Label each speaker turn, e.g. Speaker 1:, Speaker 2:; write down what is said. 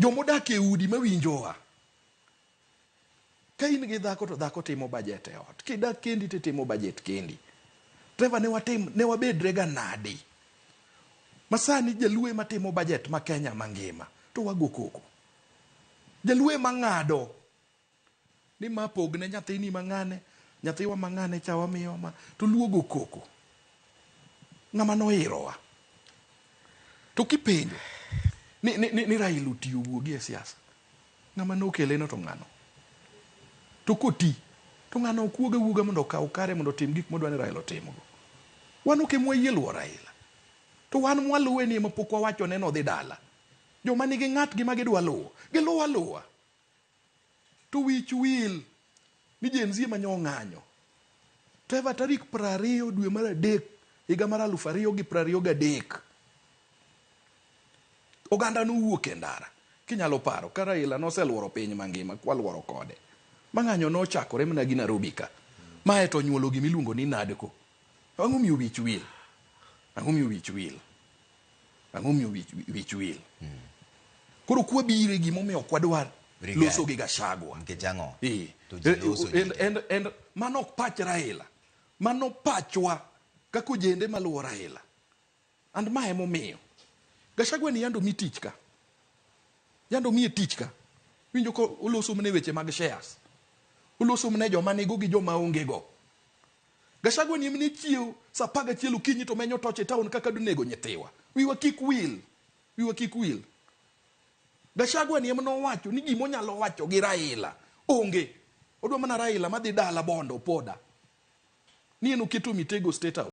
Speaker 1: Jomodak e udi mawinjowa. Ka in gi dhako to dhako timo budget e ot. Kidak kendi to itimo budget kendi. Trevor ne watim ne wabedre ga nadi? Masani jaluo ema timo budget ma Kenya mangima to wago koko. Jaluo ema ng'ado ni ma pogne nyathini mang'ane, nyathiwa mang'ane cha wamiyo ma to luo go koko. Ng'ama noirowa. To kipenjo ni, ni, ni, ni Raila otiyo wuogi e siasa. Ng'ama nokele no to ng'ano? To koti to ng'ano ok wuog awuoga mondo okaw kare mondo otim gik modwa ni Raila otimgo. Wan ok ema wayie luwo Raila. To wan mwaluwe ni ema pok wawachone ni odhi dala. Joma nigi ng'atgi ma gidwa luwo, giluw aluwa. To wich wil ni Gen Z ema nyo ong'anyo. Trevor tarik 20 dwe mar adek higa mar 2023 oganda nowuok e ndara. Kinyalo paro ka Raila noseluoro piny mangima kwaluoro kode. Ma ng'anyo nochakore mana gi Nairobi ka. Mae to onyuolo gima iluongo ni NADCO. Ang'o miyo wich wil? Ang'o miyo wich wil? Ang'o miyo wich, wich wil? Koro kwabire gimomiyo ok wadwar
Speaker 2: Brigade.
Speaker 1: loso gi Gachagua.
Speaker 2: Nikech ang'o?
Speaker 1: Eh.
Speaker 2: To ji loso
Speaker 1: En,
Speaker 2: ji.
Speaker 1: en, en, mano ok pach Raila. Mano pachwa kaka ojende maluwo Raila. And ma emomiyo. Gachagua ni yando mi tich ka. Yando miye tich ka. Winjo ko oloso mne weche mag shares. Oloso mne joma nigo gi joma onge go. Gachagua ni emne chiew saa 11 okinyi to menyo toch e town kaka donego nyithiwa. Wiwa kik wil. Wiwa kik wil. Gachagua ni ema nowacho ni gima onyalo wacho gi Raila onge. Odwa mana Raila madhi dala Bondo Poda. Ni en oketo Mitego State House.